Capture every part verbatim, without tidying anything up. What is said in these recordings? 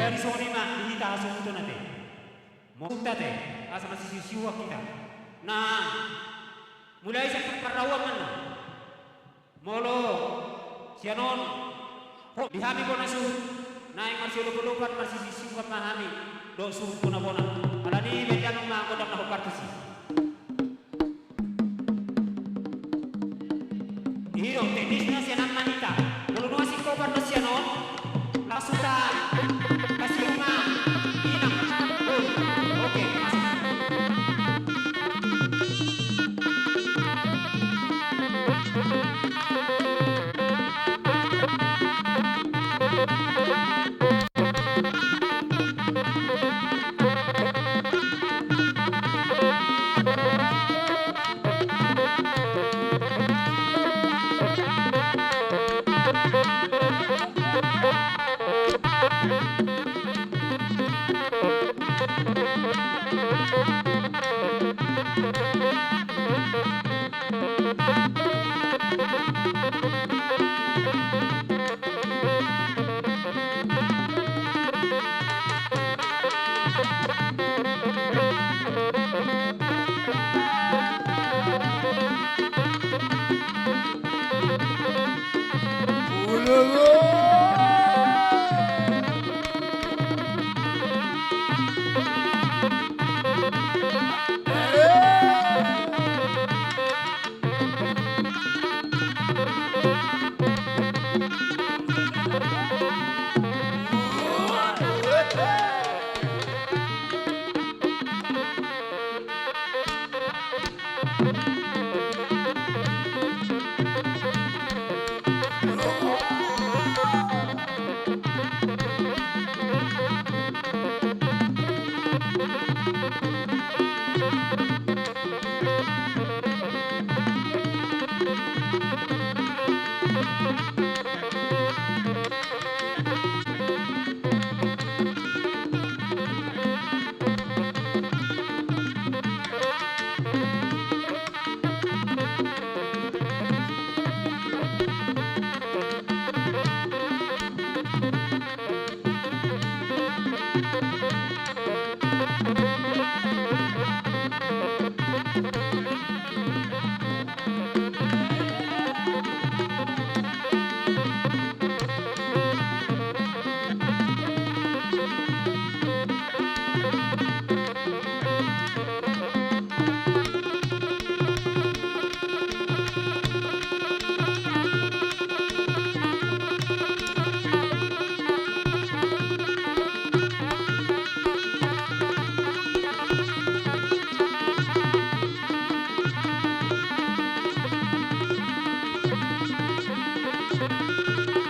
Jadi songon i ma di hita hasuhuton ate. Mauliate, asa masisiusiuan hita. Na mulai sian parparauan ma na. Molo sian on, ho, di hami bona suhut, naeng marsiolopan-olopan, marsisiusiuan ma hami dohot suhut bona-bona. Alani i baen damang ma gondang na hombar tusi. I do teknisna sian amanta. Molo nunga singkopan do sian on, langsung takasi ma inang. Oke, masuk.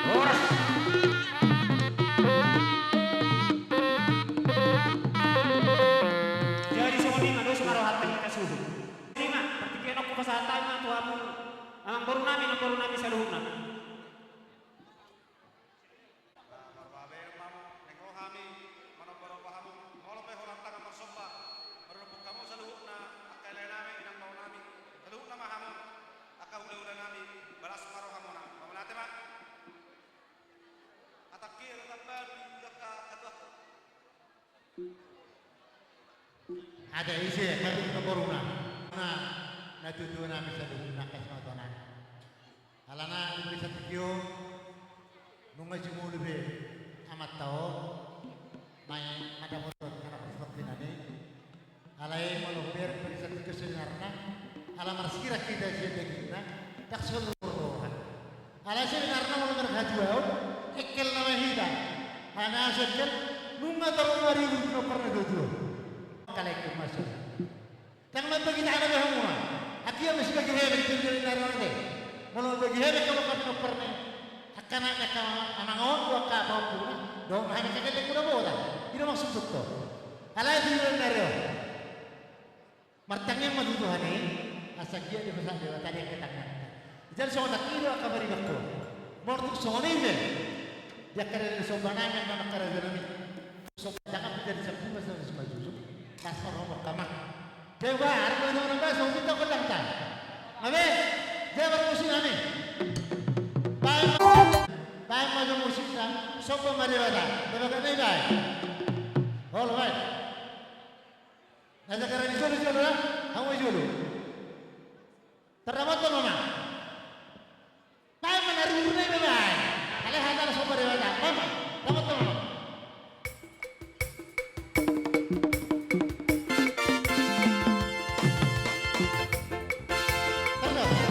Horas. Jadi songon i ma dos ma rohanta hita suhut. Songon i ma partingkian on hupasahat hami ma tu hamu amangboru nami, namboru nami saluhutna. Marbahen ma hamu, naeng ro hami manomba-nomba hamu, molo pe holan tangan marsomba, mardompuk hamu saluhutna, angka lae nami, inang bao nami, saluhutna ma hamu, angka hula-hula nami, balas ma rohamuna, mauliate ma. Hatangki, hatamba di angka hatuatta. Ate ise, hami namboruna. Na, natuatua nami saluhutna, angka simatua nami. Alana di bagasan tingki on, nunga jumolo be amanta on, naeng mandapothon anak seperti nami. Alai molo bereng bagasan tingki on sebenarna, ala marsirang hita sian dagingna, ndang so lolo roha. Alai sebenarna molo marhatuaon, engkel nama hita. Hana so engkel, nunga torop maribur pinompar na tuatua. Kalengkon masuk. Ndang mambagi tangan be hamuna. Akia ma sibagi hebe di tingki on na ro ate. Molo mambagi hebe hamu angka pinompar ni angka anak ni angka amang on, dohot angka pahompuna, dohot ma hami angka gellengmuna boha. I do maksudhu. Alai di tingki on na ro. Martangiang ma tu Tuhan i, asa anggiat dipasahat Debata di angka tangiangta. Jadi songon nangkin i do angka maribangkon. Molo tung songon i be, di angka dali somba nami, angka raja nami. Somba jangan pe jadi sampungan sama si Majuju. Las ma rohamuna ma. Deba, ari ma songon nangkin, songon i ma gondangta. Amin. Deba, musim amin. Baik. Baen ma jo musikna, somba ma Debata. Debata na i baen. Olo baen. Na jagaran i jolo, jolo da. Hamu ma jolo. Tardapothon ma. Baen ma na ruru na i baen. Alai hata na somba Debata. Baen ma. Dapothon ma. Hata dope.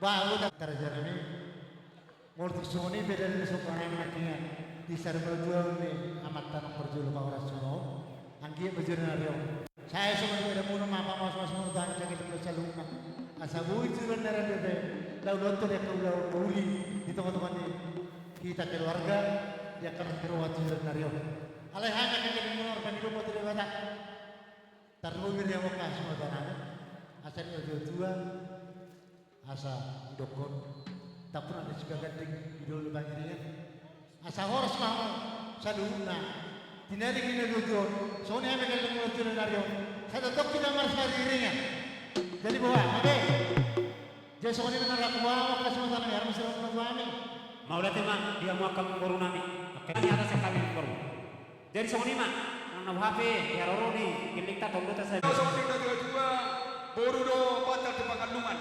Ba, uda, tarjana ni. Molo tung songon i pe dalil ni sombongan nangkin i, di sada molo dua ni amanta nang parjolo pahoras songon. Anggiat ma joloan ni ari on. Sai songon i pe da muna ma pamasu-masu muna tu angka angka jolo saluhutna. Asa boi joloan ni ari on dope. Laho loto di angka ulaon uli di tonga-tonga ni hita keluarga, di angka na ro tu joloan ni ari on. Alai hami angka angka jolo muna marpangido ma tu Debata. Tarlumobi di angka sumatana. Asa di tua. Asa didokkon, tampuk nang di sibaganding, di dolok pangiringan. Asa horas ma hamu saluhutna. Tinadingki na dua-dua on, songon i hami gelleng mula tu na ari on. Sai tongtong hita marsariringan. Jadi boha, oke? Jadi songon i na rangkup, boha, oke, songon i na rangkup, songon i na rangkup. Mauliate ma di hamu angka amangboru nami. Oke, di atas angka amangboru. Jadi songon i ma, nang na boha pe di haroro ni gellengta, tondongta sai. Songon i na dua-dua, boru do pantar tu pangallungan,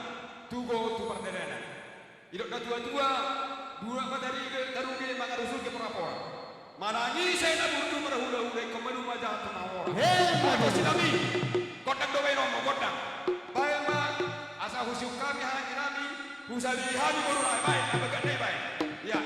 tugo tu pardalanan. Didok na tua-tua, dua ma taruge, taruge mangarusurge pora-pora. Manang ise na burju marhula-hula, ingkon manuma jahat tu na mora. He, bagus. Songon i nami, gondang do baenon, gondang. Baen ma, asa husiuk hami halak nami, husalihi hami boru nai, baen, na bagak nai baen. Ia.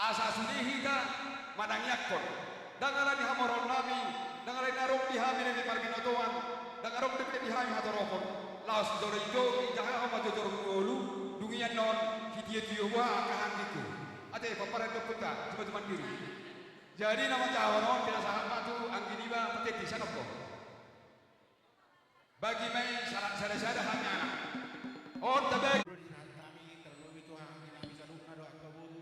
Asa sude hita manangiangkon. Ndang alani hamoraonnami, ndang alani na adong di hami na di parbinotoan, ndang adong dope di hami hatoropon. Laos jolo ijogi, jahahon ma jojor ngolu, dung i annon, sitio-tio boha angka anggingku. Ate, pomparan ni ompunta, jumadi mandiri. Jadi na manjahahon on, pinasahat ma tu anggi niba, patenti, sanop do. Bagi ma i sada-sada hami anak. On tabagi. Di hami, terlebih tu anggi nami saluhutna dohot angka boru,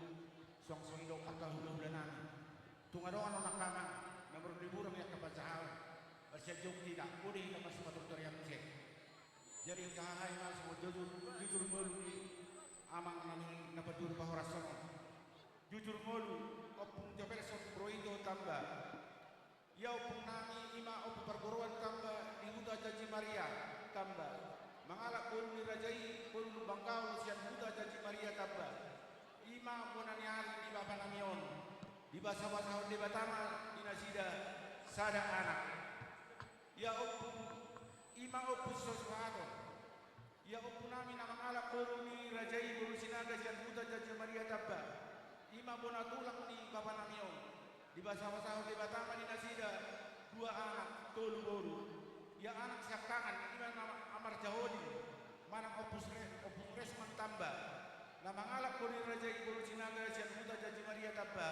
songon i dohot angka hulahula nami. Tung adong annon angka amang, na marliburan i angka panjahaon. Marsianjung hita, uli hita marsipaturturian muse. Jadi hahai ma songon jujur, jujur ngolu ni amang nami na parjolo pahorashon on. Jujur ngolu, Ompung Jefferson Broito Tamba. Ia ompung nami, i ma Ompu Pargoroan Tamba di Huta Janji Maria Tamba. Mangalap boru ni raja i, boru Lumban Gaol sian Huta Janji Maria Tamba. I ma bona ni ari ni bapa nami on. Dibasabasahon Debata ma di nasida sada anak. Ia ompung, i ma Ompu Sosuhaton. Ia ompu nami na mangalap boru ni raja i, boru Sinaga sian Huta Janji Maria Tamba. I ma bona tulang ni bapa nami on. Dibasabasahon Debata ma di nasida dua anak, tolu boru. Ia anak siangkangan, i ma na Amar Jaholim, manang Ompu Re-, Ompu Resman Tamba. Na mangalap boru ni raja i, boru Sinaga sian Huta Janji Maria Tamba.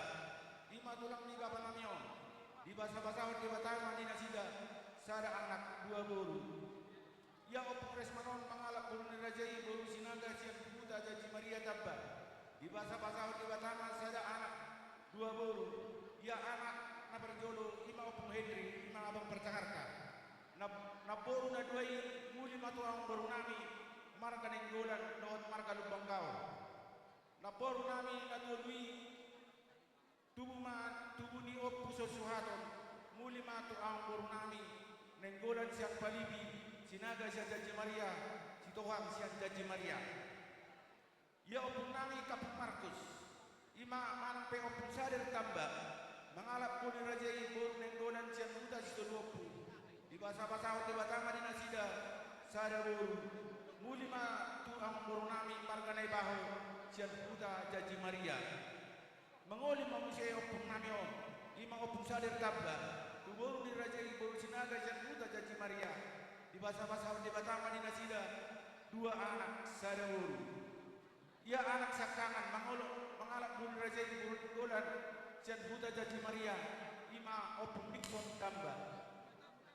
I ma tulang ni bapa nami on. Dibasabasahon Debata ma di nasida sada anak, dua boru. Ia Ompu Resman on mangalap boru ni raja i, boru Sinaga sian Huta Janji Maria Tamba. Dibasabasahon Debata ma sada anak, dua boru. Ia anak na parjolo, i ma Ompu Henry, i ma abang parjakarta. Na, namboru na dua i, muli ma tu amangboru nami, marga Nainggolan dohot marga Lumban Gaol. Namboru nami na tolu i, tubu ma, tubu ni Ompu Sosuhaton, muli ma tu amangboru nami, Nainggolan sian Palibi, Sinaga sian Janji Maria, Sitohang sian Janji Maria. Ia ompung nami Kampung Markus, i ma manang pe Ompung Sadar Tamba, mangalap boru ni raja i, boru Nainggolan sian Huta Sitolu Ompu. Dibasabasahon Debata ma di nasida sada boru. Muli ma tu amangboru nami marga Naibaho sian Huta Janji Maria. Mangoli ma muse ompung nami on, i ma Ompung Sadar Tamba, tu boru ni raja i, boru Sinaga sian Huta Janji Maria. Dibasabasahon Debata ma di nasida dua anak, sada boru. Ia anak siangkangan, mangolo-, mangalap boru ni raja i, boru Nainggolan sian Huta Janji Maria, i ma Ompung Nixon Tamba.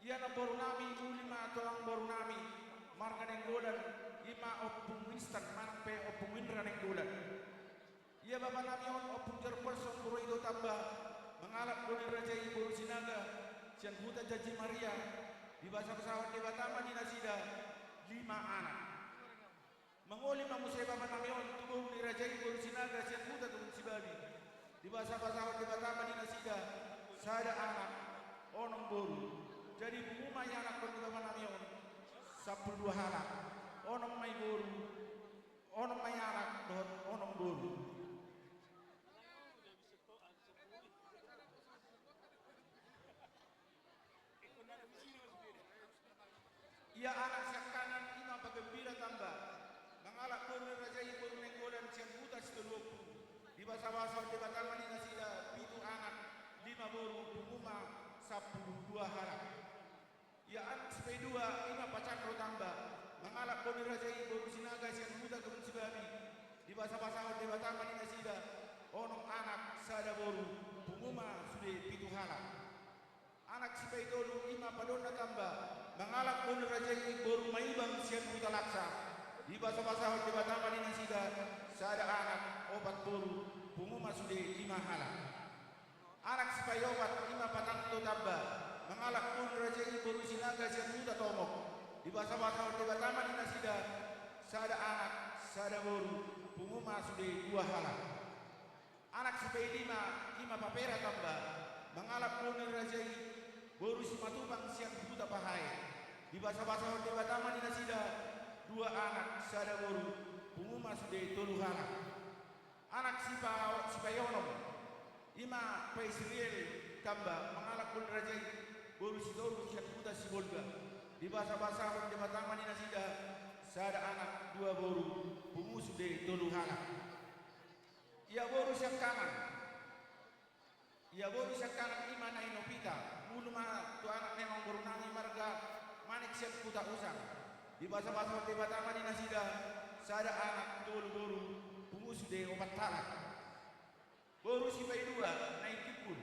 Ia namboru nami, muli ma tu amangboru nami, marga Nainggolan, i ma Ompung Winston manang pe Ompung Indra Nainggolan. Ia bapa nami on, Ompung Jefferson Broito Tamba, mangalap boru ni raja i, boru Sinaga sian Huta Janji Maria. Dibasabasahon Debata ma di nasida lima anak. Mangoli ma muse bapa nami on tu boru ni raja i, boru Sinaga sian Huta Kebun Sibabi. Dibasabasahon Debata ma di nasida sada anak, onom boru. Jadi pungu ma ianakhon ni bapa nami on sampulu dua halak. Onom ma i boru, onom ma i anak dohot onom boru. Ia anak siangkangan, i ma Pagembira Tamba, mangalap boru ni raja i, boru Nainggolan sian Huta Sitolu Ompu. Dibasabasahon Debata ma di nasida pitu anak, lima boru, pungu ma sampulu dua halak. Ia anak sipaidua, i ma Pacandro Tamba, mangalap boru ni raja i, boru Sinaga sian Huta Kebun Sibabi. Dibasabasahon Debata ma di nasida onom anak, sada boru, pungu ma sude pitu halak. Anak sipaitolu, i ma Padonna Tamba, mangalap boru ni raja i, boru Maibang sian Huta Laksa. Dibasabasahon Debata ma di nasida sada anak, opat boru, pungu ma sude lima halak. Anak sipaiopat, i ma Patanto Tamba, mangalap boru ni raja i, boru Sinaga sian Huta Tomok. Dibasabasahon Debata ma di nasida sada anak, sada boru, pungu ma sude dua halak. Anak sipailima, i ma Papera Tamba, mangalap boru ni raja i, boru Simatupang sian Huta Pahae. Dibasabasahon Debata ma di nasida dua anak, sada boru, pungu ma sude tolu halak. Anak sipa-, sipaionom, i ma Paisriel Tamba, mangalap boru ni raja i, boru Sitoru sian Huta Sibolga. Dibasabasahon Debata ma di nasida sada anak, dua boru, pungu sude tolu halak. Ia boru siangkangan, Ia boru siangkangan i ma Nai Nopita, muli ma tu anak ni amangboru nami marga Manik sian Huta Usang. Dibasabasahon Debata ma di nasida sada anak, tolu boru, pungu sude opat halak. Boru sipaidua Nai Timbul,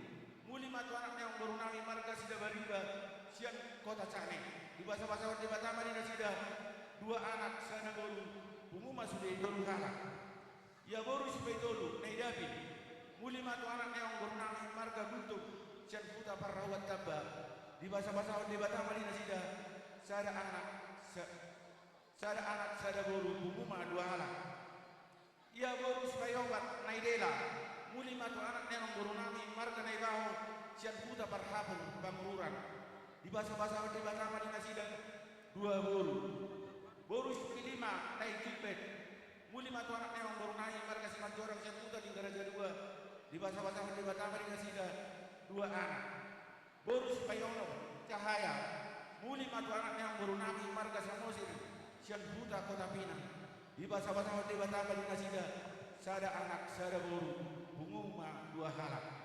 muli ma tu anak ni amangboru nami marga Sidabariba sian Kota Cane. Dibasabasahon Debata ma di nasida dua anak sada boru, pungu ma sude tolu halak. Ia boru sipaitolu Nai Dapi, muli ma tu anak ni amangboru nami marga Gultom sian Huta Parrahuan Tamba. Dibasabasahon Debata ma di nasida sada anak, sa-, sada anak sada boru, pungu ma dua halak. Ia boru sipaiopat Nai Dela, muli ma tu anak ni amangboru nami marga Naibaho sian Huta Parhapung Pangururan. Dibasabasahon Debata ma di nasida dua boru. Boru sipailima Nai Gilbert, muli ma tu anak ni amangboru nami marga Simanjorang sian Huta Lingga Raja Dua. Dibasabasahon Debata ma di nasida dua anak. Boru sipaionom Cahaya, muli ma tu anak ni amangboru nami marga Samosir sian Huta Kota Pinang. Dibasabasahon Debata ma di nasida sada anak sada boru, pungu ma dua halak.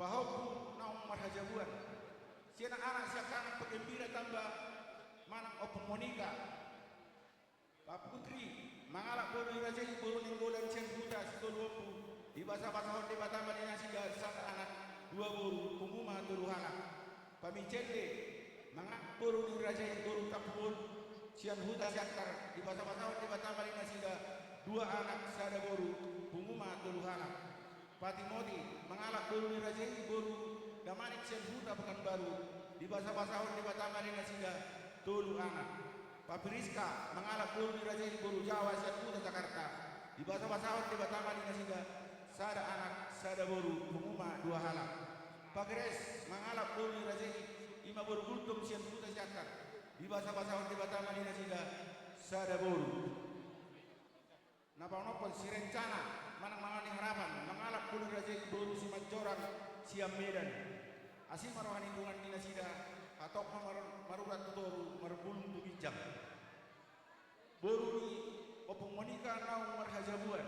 Pahompu naung marhajabuan. Sian anak siangkangan Pagembira Tamba manang Ompung Monika. Paputri, mangalap boru ni raja i boru Nainggolan sian Huta Sitolu Ompu. Dibasabasahon Debata ma di nasida sada anak dua boru, pungu ma tolu halak. Pamijende, mangalap boru ni raja i boru Tampubolon sian Huta Siantar. Dibasabasahon Debata ma di nasida dua anak sada boru, pungu ma tolu halak. Patimoti, mangalap boru ni raja i boru Damanik sian Huta Pekanbaru. Dibasabasahon Debata ma di nasida tolu anak. Papiriska, mangalap boru ni raja i boru Jawa sian Huta Jakarta. Dibasabasahon Debata ma di nasida sada anak sada boru, pungu ma dua halak. Pageres, mangalap boru ni raja i, i ma boru Gultom sian Huta Siantar. Dibasabasahon Debata ma di nasida sada boru. Na paonomhon, Sirencana manang Mangani Harapan, mangalap boru ni raja i boru Simanjorang sian Medan. Asi ma roha ni Tuhan di nasida, hatop ma mar-, marurat tu toru, marbulung tu ginjang. Boru ni Ompung Monika naung marhajabuan.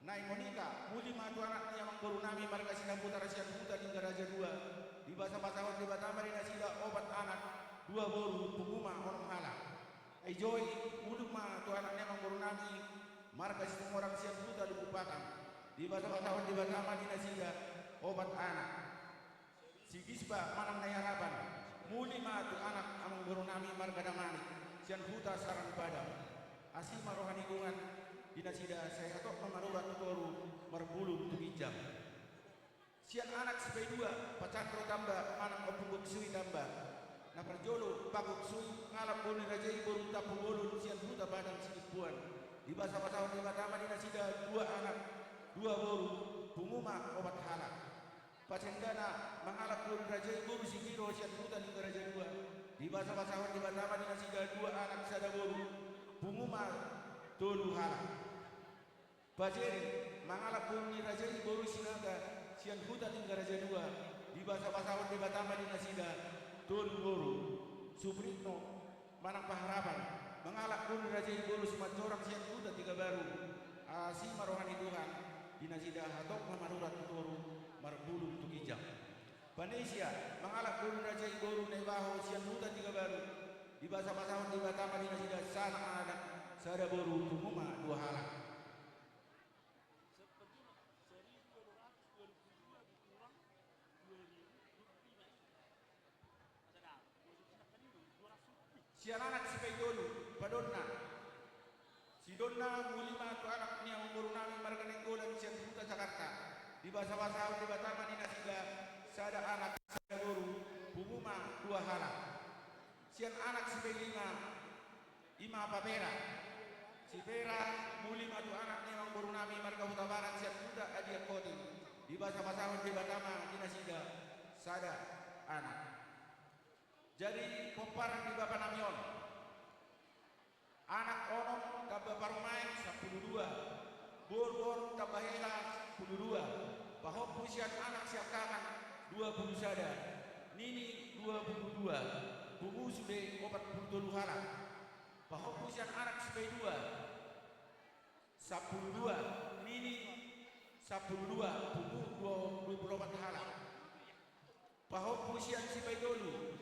Nai Monika, muli ma tu anak ni amangboru nami marga Sinaputar sian Huta Lingga Raja Dua. Dibasabasahon Debata ma di nasida opat anak, dua boru, pungu ma onom halak. Ai Joy, muli ma tu anak ni amangboru nami marga Situmorang sian Huta Lubuk Pakam. Dibasabasahon Debata ma di nasida opat anak. Si Gispa manang Nai Harapan, muli ma tu anak amangboru nami marga Damanik sian Huta Saran Padang. Asi ma roha ni Tuhan di nasida, sai hatop ma marurat tu toru, marbulung tu ginjang. Sian anak sipaidua, Pacandro Tamba manang Ompung Goksui Tamba. Na parjolo, Pak Goksui, mangalap boru ni raja i boru Tampubolon sian Huta Padang Sidimpuan. Dibasabasahon Debata ma di nasida dua anak, dua boru, pungu ma opat halak. Pacendana, mangalap boru ni raja i boru Sigiro sian Huta Lingga Raja Dua. Dibasabasahon Debata ma di nasida dua anak sada boru, pungu ma tolu halak. Pajeri, mangalap boru ni raja i boru Sinaga sian Huta Lingga Raja Dua. Dibasabasahon Debata ma di nasida tolu boru. Supritno manang Paharapan, mangalap boru ni raja i boru Simanjorang sian Huta Tigabaru. Asi ma roha ni Tuhan di nasida, hatop ma marurat tu toru, marbulung tu ginjang. Panesia, mangalap boru ni raja i boru Naibaho sian Huta Tigabaru. Dibasabasahon Debata ma di nasida sada anak sada boru, pungu ma dua halak. Sian anak sipaitolu, Padonna. Si Donna, muli ma tu anak ni amangboru nami marga Nainggolan sian Huta Jakarta. Dibasabasahon Debata ma di nasida sada anak sada boru, pungu ma dua halak. Sian anak sipailima, i ma Papera. Si Pera, muli ma tu anak ni amangboru nami marga Hutabarat sian Huta Adian Kotim. Dibasabasahon Debata ma di nasida sada anak. Jadi pomparan ni bapa nami on. Anak onom tamba parumaen sampulu dua. Boru onom tamba hela sampulu dua. Pahompu sian anak siangkangan dua pulu sada, nini dua pulu dua, pungu sude opat pulu tolu halak. Pahompu sian anak sipaidua, sampulu dua, nini sampulu dua, pungu dua, dua pulu opat halak. Pahompu sian sipaitolu,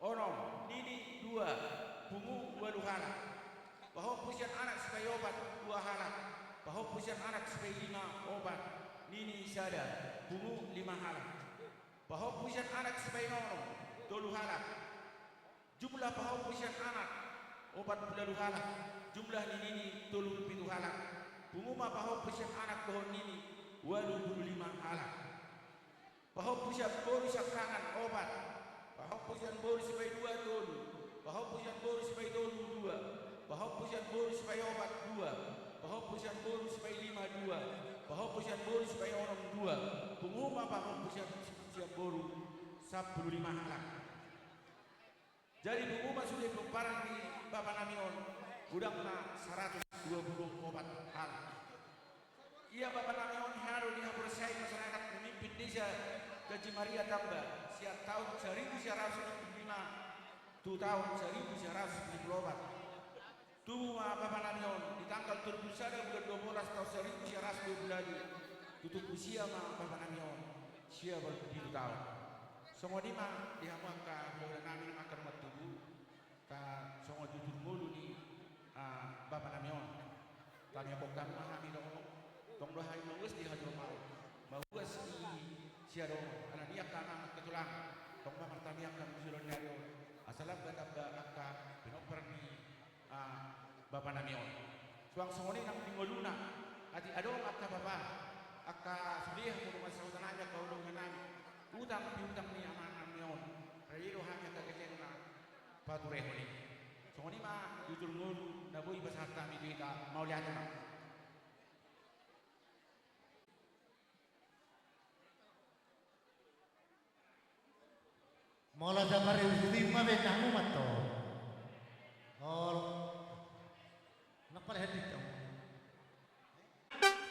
onom, nini dua, pungu ualu halak. Pahompu sian anak sipaiopat, dua halak. Pahompu sian anak sipailima, opat, nini sada, pungu lima halak. Pahompu sian anak sipainonom, tolu halak. Jumlah pahompu sian anak, opat pulu ualu halak. Jumlah ni nini, tolu pulu pitu halak. Pungu ma pahompu sian anak dohot nini, ualu pulu lima halak. Pahompu sian boru siangkangan, opat. Pahompu sian boru sipaidua, tolu. Pahompu sian boru sipaitolu, dua. Pahompu sian boru sipaiopat, dua. Pahompu sian boru sipailima, dua. Pahompu sian boru sipaionom, dua. Pungu ma pahompu sian, sian boru, sampulu lima halak. Jadi pungu ma sude pomparan ni bapa nami on, godangna saratus dua pulu opat halak. Ia bapa nami on hea do dihaporseai masyarakat memimpin desa Ganji Maria Tamba, sian taon saribu sia ratus lima pulu lima tu taon saribu sia ratus lima pulu opat. Tubu ma bapa nami on di tanggal tolu pulu sada bulan dua bolas taon saribu sia ratus dua pulu ualu. Tutup usia ma bapa nami on sia ualu pulu pitu taon. Songon i ma di hamu angka boru nami angka dongan tubu, ta songon tutur ngolu ni, ah, bapa nami on. Tamiangkon hamu ma hami dohot, tong do hami mauas di hajolmaon, mauas di siadopan, alani i angka amang angka tulang, tong ma martamiang hami di joloan ni ari on, asa lam tamba angka pinompar ni, ah, bapa nami on. Suang songon i nang di ngoluna, atik adong angka bapa, angka sude hamu dongan sahuta nami, angka dongan nami, utang piutang ni amang nami on, rade do hami angka gellengna paturehon i. Songon i ma tutur ngolu na boi pasahat hami tu hita, mauliate ma. Molo jam ari usuti ma be tamu mato. Ol. Anak pala hadit dong.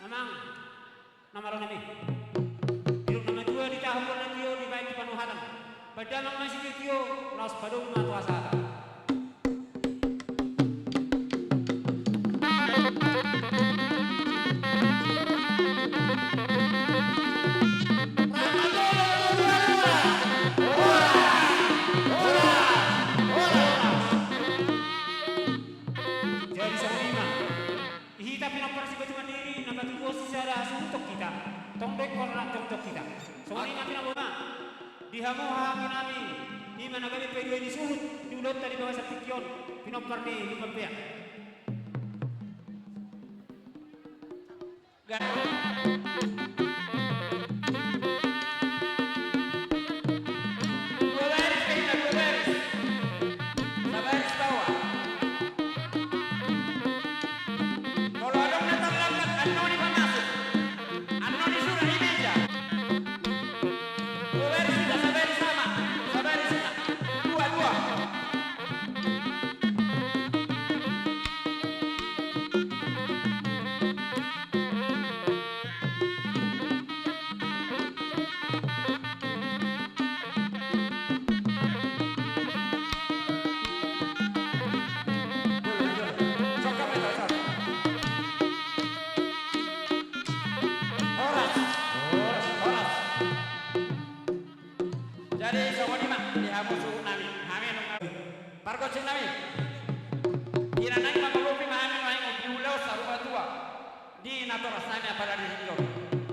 Amang, na malo nami. Didok na matua di tahu na tio dibaen tu panuhatan. Padamang ma sitio-tio, laos padomu ma tu hasahatan. Jadi songon i ma. Di hita pinompar Sibatu Mandiri na patuduhon sisada hasuhuton hita, tong do ingkon rap tongtong hita. Songon i ma pinaboa di hamu haha nami, i ma na gabe paidua ni suhut di ulaonta di bagasan tingki on, pinompar ni Lumban Peang. Ga- Dua baris, Penta, dua baris. Sabaris bawah. Molo adong na tarlambat, annon i pamasuk. Annon i surat di meja. Dua baris hita, sabaris sama. Sabaris hita. Dua, dua. Horas. Horas, horas. Jadi songon i ma di hamu suhut nami, hami nunga pargonsi nami. Inanai ma manggopi ma hami nuaeng on di ulaon saur matua. Di natoras nami apala di tingki on.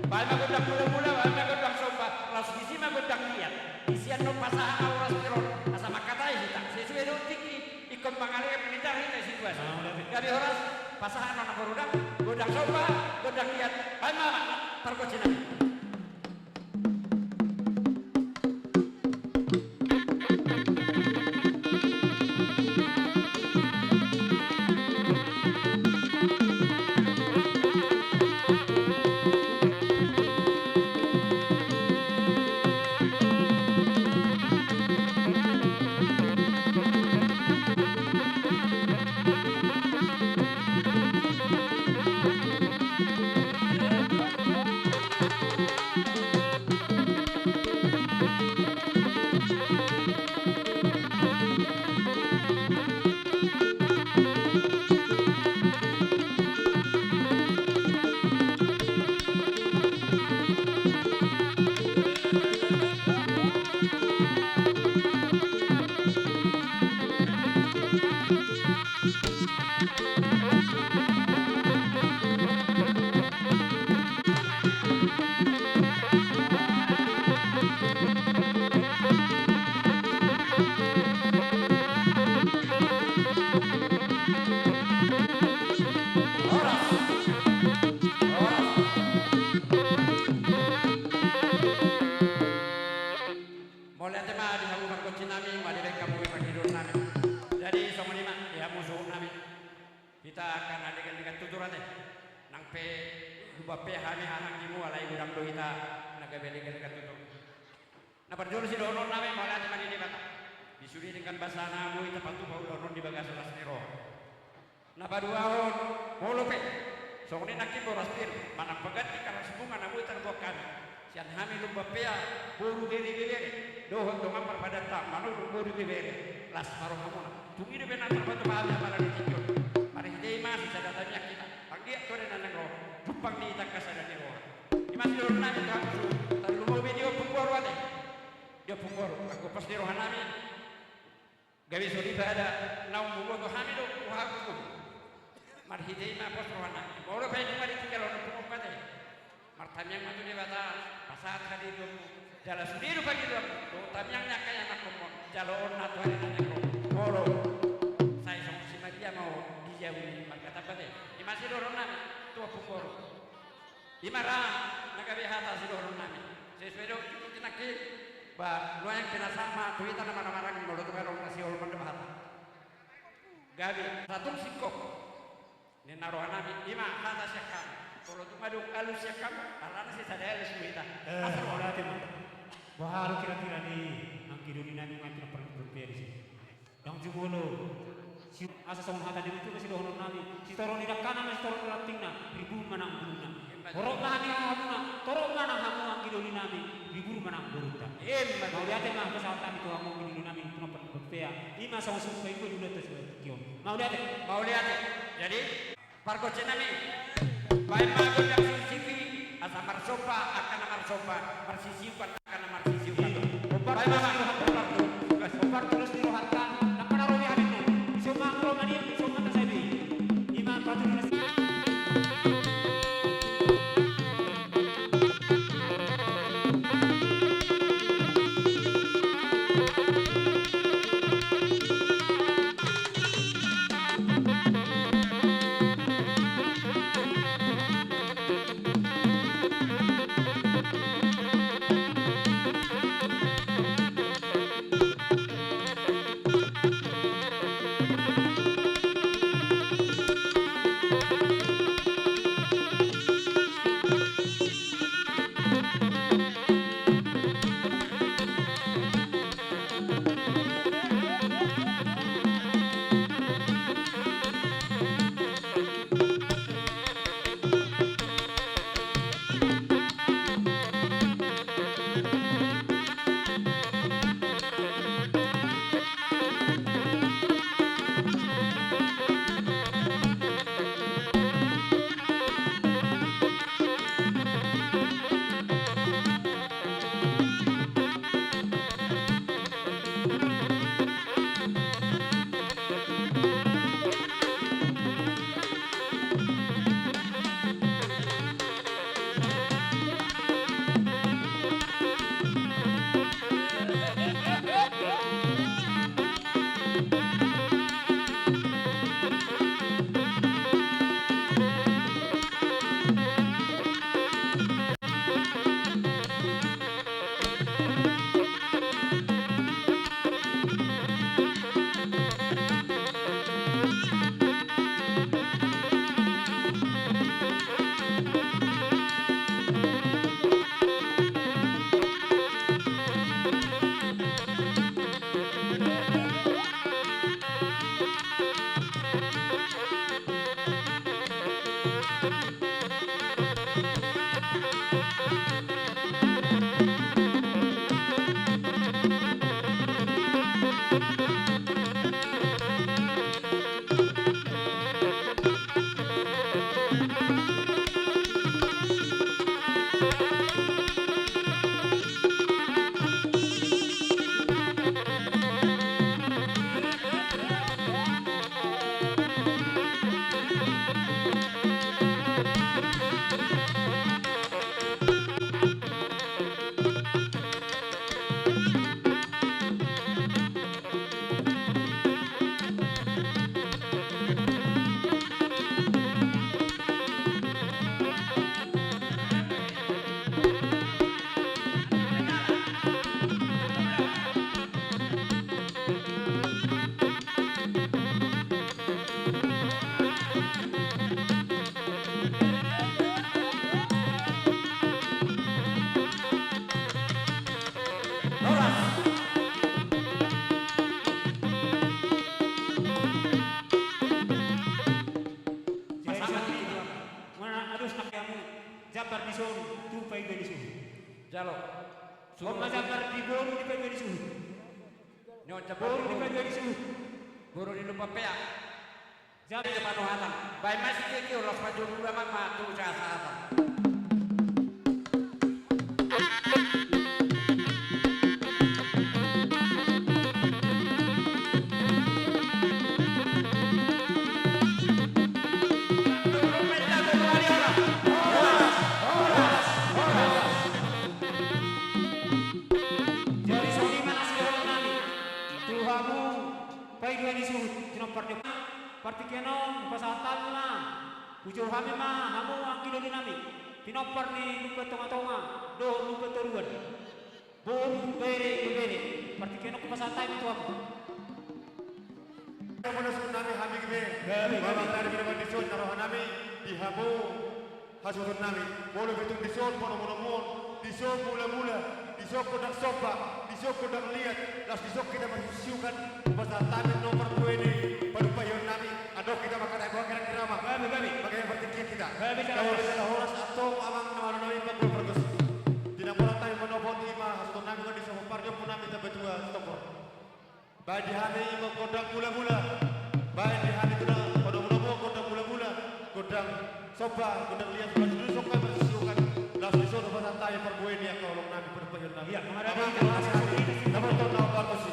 Baen ma gondang mula-mula, baen ma gondang somba, laos disi ma gondang liat. Disi annon pasahat ma horas ni roha, asa mangkatai hita. Sesuai do tingki, ingkon mangalehon pintar hita situasi. Gabe horas, pasahat annon na godang, gondang somba, gondang liat, baen ma, pargonsi nami. hami haha anggimu, alai godang do hita na gabe legan tutu. Na parjolo sidohononnami, mauliate ma di Debata. Di sude denggan basana boi tapatupa ulaon on di bagasan las ni roha. Na paduahon, molo pe songon i nangkin boras pir manang pangganti karnas bunga na boi tarbuat hami sian hami Lumban Pea, boru bere ibebere dohot dongan parpadanta Manurung boru ibebere, las ma rohamuna. Tung i dope na tarpatupa hami apala di tingki on. Marhite i ma sisada tangiang hita, anggiat tu ari na naeng ro jumpang di hita angka sada ni roha. I ma sidohononnami tu hamu suhut. Tarlumobi di ompung boru ate. Di ompung boru, anggo pos ni rohanami gabe so dipada naung boboto hami do tu hamu suhut. Marhite i ma pos rohanami. Molo pe nunga ditinggalhon ompung on ate, martangiang ma tu Debata pasahat hadirion. Jala sude do pangidoanmu dohot tangiang ni angka ianakhonmon jaloonna tu ari na naeng ro. Molo sai songon si Maria ma ho di jabu ni marga Tambat ate. I ma sidohononnami tu ompung boru. I ma ra na gabe hata sidohononnami. Sesuai do tingki nangkin. Ba nuaeng pinasahat ma tu hita na marhamaranggi, molo tung adong na sihol mandok hata. Gabe satung singkop ninna rohanami, i ma hata sian hami. Molo tung adong alus sian hami, alana sisada alus do hita. Eh, asa roha. Mauliate ma. Boha do kira-kira ni anggi dolinami nunga tu na parluput be disi? Ndang jumolo. Si, asa songon hata ni tutu ma sidohononnami: sitoron ni dangkana ma sitoron ni rantingna, ribur ma nang bulungna. Horong ma hami hahamuna, torop ma nang hamu anggi dolinami, ribur ma nang borunta. Emma tutu. Mauliate ma pasahat hami tu hamu anggi dolinami tu na parluput be. I ma songon sungkun i do di ulaonta sian tingki on. Mauliate. Mauliate. Jadi, pargonsinami, baen ma gondang sisipi, asa marsomba angka na marsomba, marsisiukan angka na marsisiukan. Hombar, baen ma, hombar tu, hombar tu las ni rohanta, nang panarobi hami nuaeng. Ison ma hamu ro madia, ison ma hita sai be. I ma patulus. Suhut ma jambar di boru ni paidua ni suhut. Ni on jambar boru ni paidua ni suhut. Boru ni Lumban Peak. Jambar di panuhatan. Baen ma si keke ulos pajolo ulamang ma tu sahatan. Jadi songon i ma na sidohonon nami tu hamu paidua ni suhut, tinompar ni partingkian on, hupasahat hami ma, hujou hami ma hamu anggi doli nami, tinompar ni Lumban Tongatonga dohot Lumban Toruan. Boru, bere, ibebere, partingkian on hupasahat hami tu hamu. Molo suhut nami hami be, gabe, gabe. Molo tadi manabi dison na roha nami di hamu hasuhuton nami. Molo pe tung dison panomunomuon, dison mulamula, dison gondang somba, dison gondang liat, laos dison hita marsiuksiukan, hupasahat hami ma parbue ni panumpahion nami. Andorang hita manghatai boha kira-kira ma. Gabe, gabe. Manghatai partingkian hita. Gabe, gabe. Molo hita na horas antong amang na malo nami panggual pargonsi. Di na horas hami manopot i ma hasuhuton nami, nunga dison parjolo nami Tambatua Sitompor. Baen di hami i ma gondang mulamula. Baen di hami gondang panomunomuon, gondang mulamula, gondang somba, gondang liat, laos dison hami marsiuksiukan, laos dison hupasahat hami parbue ni angka holong nami, panumpahion nami. Iya, manghatai. Amang, terima kasih. Nomor ton na pargonsi.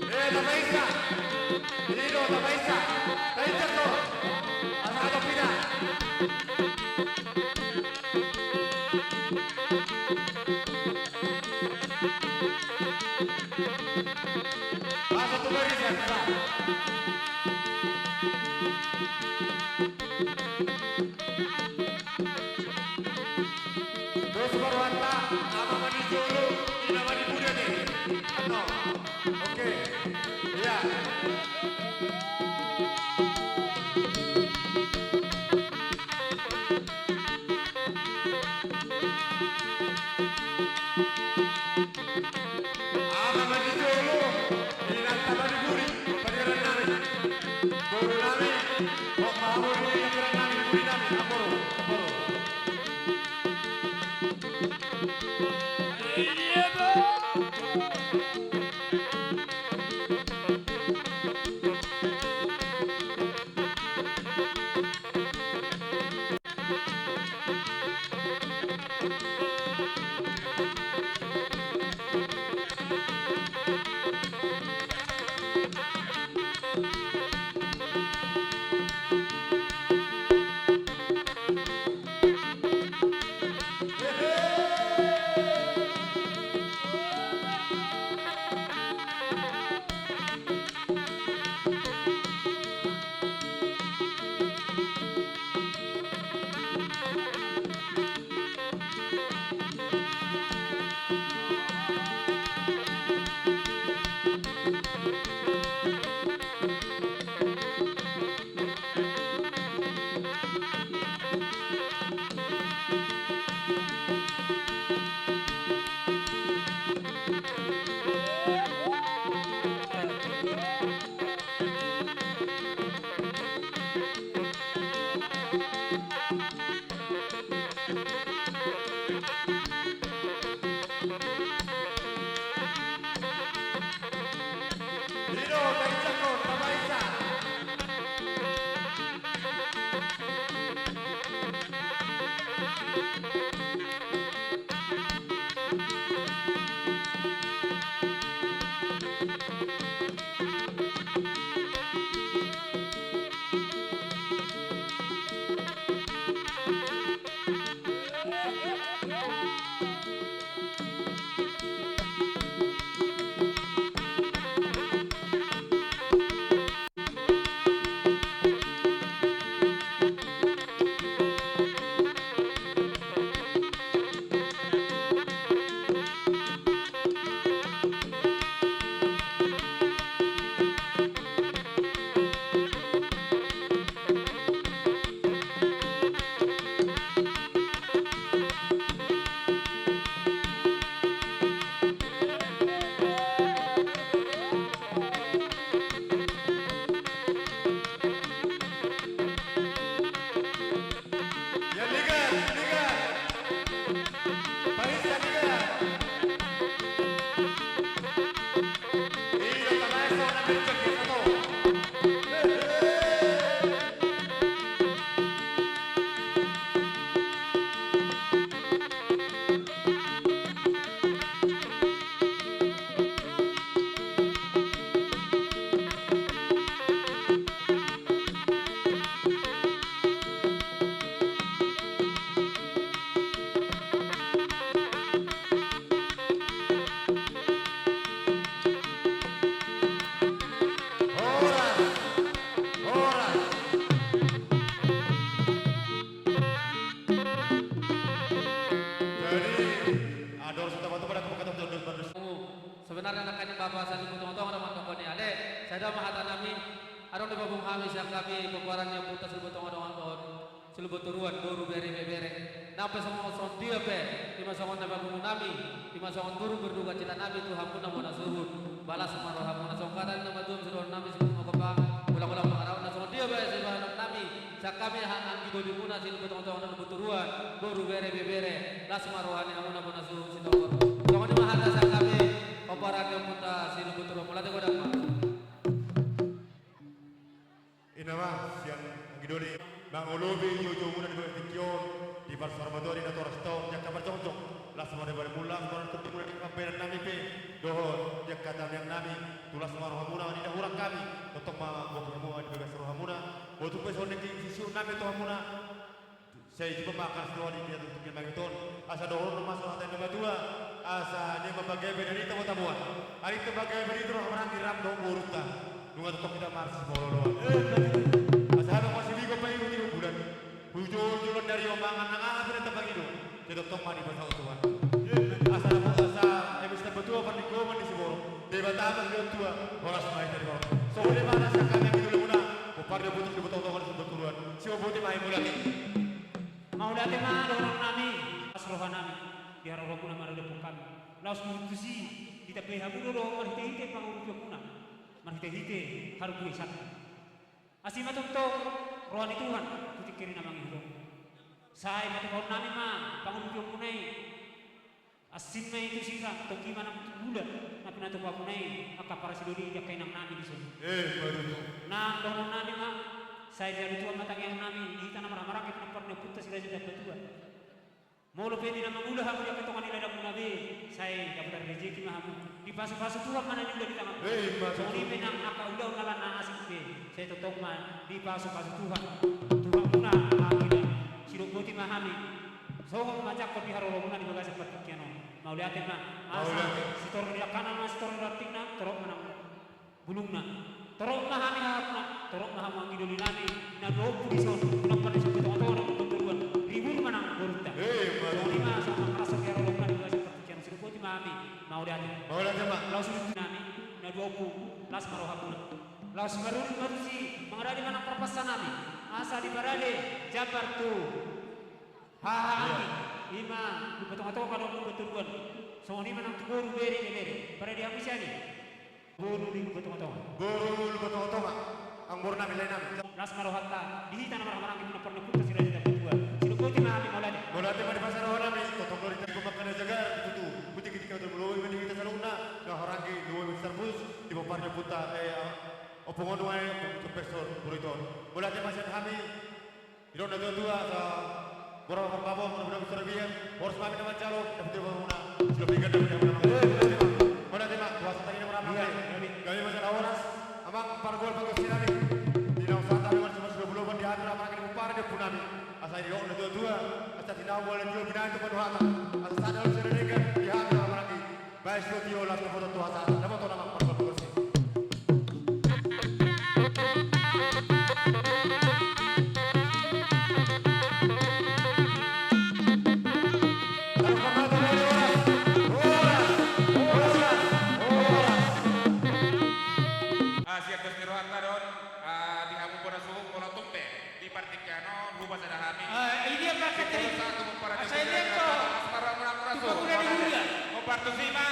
Eh, tapainsa. Ini do, tapainsa. Tainsa do. Asa ada pina. Asa tu barisan, sa. Dos baru hata, ama ma di jolo, ina ma di muda de. Ano. Oke. Iya. Ama ma di jolo, inanta ma di buri, paderan nami. Boru nami, hot ma hamu di paderan nami, buri nami, amboru, amboru. Horas, horas. Jadi, adong sudah batu pada kepekat untuk dos berdus. Sebenarna nangkaning bapa sandok tu tongatonga do mandok on i, ale, sada ma hata nami. Adong do babung hami sian hami pomparan ni ompunta Silobontoruan, Silobontoruan, boru, bere, ibebere. Nang pe songon, songon dia pe, ima songon na babungu nami, ima songon turut berduka cita nami tu hamuna bona suhut. Balas ma rohamuna, songon hata ni na matuam sidohonon nami, sidohonon na gombang, ulang-ulang pangarauna, songon dia pe sidohonon nami. Sian hami anggi dolimuna Silobontoruan, boru, bere, ibebere. Las ma roha ni hamuna bona suhut sitongkor. Songon i ma hata sian hami pomparan ni ompunta Silobontoruan, mauliate godang ma. Ima sian anggi doli mangolopi joujou muna di bagas tingki on, di parsaurmatua di natoras taon di angka parjongjong. Las ma roha muna, las ma roha ni tondi muna di pambahenan nami pe dohot di angka tangiang nami. Tulas ma roha muna, nida hurang hami, tongtong ma boan hamu di bagas roha muna. Boan pe songon i sisiup nami tu hamuna. Sai jumpa ma angka las ni roha di angka tingki on, asa dohonon ma songon hata ni na matua, asa nian ma pagabe na di tabo-taboan. Arinta pagabe di roha, maranggi rap dohot borunta. Nunga tongtong hita marsipaolo-oloan. Asa hami ma sibigo paihu-ihu bulan, hujol-jolan dari on mangan nang aha pe na tapangido. Sai tongtong ma dipasaut Tuhan. Asa na, asa eme sitamba tua parlinggoman ni siborok, Debata ma na tua, horas ma hita di borok. Songon i ma hata sian hami anggi dolimuna, pomparan ni ompunta Silobontoruan, Silobontoruan. Sibobote ma hami, mauliate. Mauliate ma dohonon nami, las roha nami di haroromuna maradophon hami. Laos muruk tusi ditambai hamu do dohot marhite-hite pangurupionmuna, marhite-hite harubuesanmuna. Asi ma tongtong roha ni Tuhan tu tingki na mangihut on. Sai patupaon nami ma pangurupionmuna i. Asing ma i tu sira, tonggi ma nang tu mula na pinatupamuna i angka parsidoli di angka inang nami dison. Eh, baru tu. Nang dohonon nami ma, sai dialu Tuhan ma tangiang nami di hita na marhahamaranggi pinompar ni ompunta Si Raja Damba Tua. Molo pe di na mangula hamu di angka tonga ni ladangmuna be, sai dapotan rejeki ma hamu. Dipasu-pasu Tuhan ma na niula di tanganmuna. Eh, ima tutu. Songon i pe nang angka ulaon na asing be, sai tongtong ma dipasu-pasu Tuhan tu hamuna. Amin. Sidok boti ma hami. Songon manjangkon di haroromuna di bagasan partingkian on. Mauliate ma. Asa, mauliate. Sitorop ni dangkana ma sitorop ni rantingna, torop ma nang bulungna. Torop ma hami hahamuna, torop ma hamu anggi doli nami na dua ompu dison, na pinompar ni Silobontoruan, Silobontoruan. Ribur ma nang borunta. Eh, baru. Songon i ma songon mangarashon di haroromuna di bagasan partingkian on, sidok boti ma hami. Mauliate. Mauliate ma. Laos uduti nami na dua ompu, las ma rohamuna. Laos marudut ma tusi, mangarade ma nang parpasa nami, asa diparade jambar tu haha anggi. Ima Lumban Tongatonga dohot Lumban Toruan. Songon i ma nang tu boru, bere, ibebere. Parade hamu sian i. Boru ni Lumban Tongatonga. Boru Lumban Tongatonga. Anggur nami, lae nami. Las ma rohanta di hita na marhahamaranggi pinompar ni ompunta Si Raja Damba Tua. Sidok boti ma hami, mauliate. Mauliate ma di bagasan roha nami, tongtong do hita di pamangka na jagar, tutu. Putih ketika tu molo i ma di hita saluhutna, na hahamaranggi, lumobi ma di Sarbus, di pomparan ni ompunta, eh, Ompung on, nuaeng, Ompung Profesor Buriton. Mauliate ma sian hami. Didok na tua-tua, asa borhat ma parbabon, molo Horas ma hami na manjalo, dapotan hamuna. Sudah berikan dapotan hamuna. Mauliate ma, tu hata tadi na marhaha. Gabe ma jala horas, amang pargual pargonsi nami. Di na sahat hami marsimas dua puluh opat di hami na manang di Pomparan di ompu nami. Asa didok na tua-tua, asa tinau bola tio binahen tu panuhatan. Asa sada usia na denggan di hami na manang di. Baen sitio las dapotan tu hata, dapotan amang pargual pargonsi. Ah, sian dos ni rohanta do on, ah, di hamu bona suhut molo tung pe di partingkian on hupa sada hami. Ah, i dia ma. Sipulu satu Pomparan di ompu nami. Asa i dia ma. As marmuna muna suhut. Hombar tusi ma.